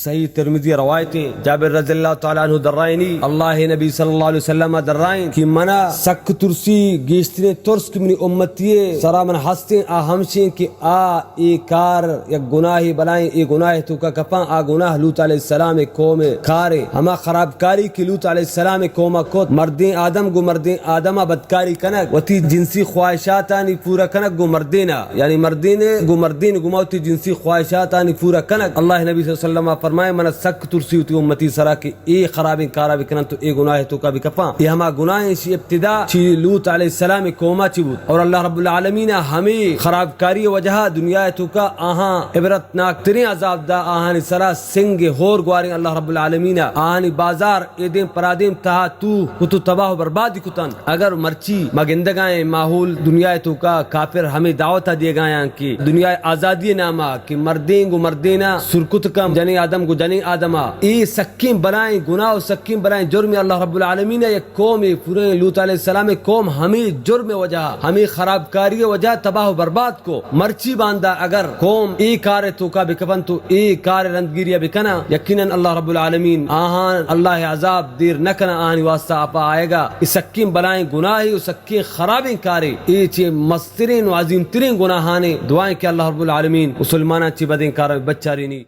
صحیح ترمذی روایت، جابر رضی اللہ تعالی عنہ درائینی، اللہ نبی صلی اللہ علیہ وسلم درائین کہ منا سک ترسی، گیشترین ترس کہ منی امتی سرا من ہستیں، آ ہمشیں کہ آ اے کار یک گناہے بلائیں، اے گناہ توکا کپاں۔ آ گناہ لوط علیہ السلام قوم کارے، ہما خرابکاری کہ لوط علیہ السلام قوم کت، مردین آدم گو مردین آدم بدکاری کنگ، وتی جنسی خواہشاتانی پورا کنگ گو مردینا، یعنی مردین گو مردین گما وتی جنسی خواہشاتانی پورا کنگ۔ اللہ نبی صلی اللہ علیہ وسلم فرمائے، من سک ترسی وتی امتی سرا کہ اے خرابیں کارا بکنن تو اے گناہ توکا بکپاں۔ اے ہما گناہ شی ابتدا چی لوط علیہ السلام قوما چی بود، اور اللہ رب العالمین ہمیں خرابکاری وجہ دنیا توکا آہاں عبرتناک ترین عذاب دا، آہانی سرا سنگ ہور گواریں۔ اللہ رب العالمین آہانی بازار اے دیم پرادیم تہا تو کتو تباہ و برباد کتن۔ اگر مرچی ما گندگائیں ماحول دنیا توکا کافر ہمیں دعوت دیگایاں کہ دنیا آزادی ناما کہ مردین گو مردینا سرکت کم، جنین آدم گو جنین آدما، اے سکیں بلائیں گناہ و سکیں بلائیں جرم۔ اللہ رب العالمین یک قوم پورے لوط علیہ السلام قوم ہمیں جرم وجہ، ہمیں خرابکاری وجہ تباہ و برباد کو۔ مرچی باندا اگر قوم اے کار توکا بکپن تو اے کار رندگیری بکنا، یقیناً اللہ رب العالمین آہان اللہ عذاب دیر نہ کنا، آہانی واسطہ آپا آئے گا۔ اے سکیں بلائیں گناہی و سکیں خرابیں کارے، اے چے مسترین و عظیم ترین گناہانے۔ دعائیں کہ اللہ رب العالمین مسلماناں چی بدیں کار بچارینی۔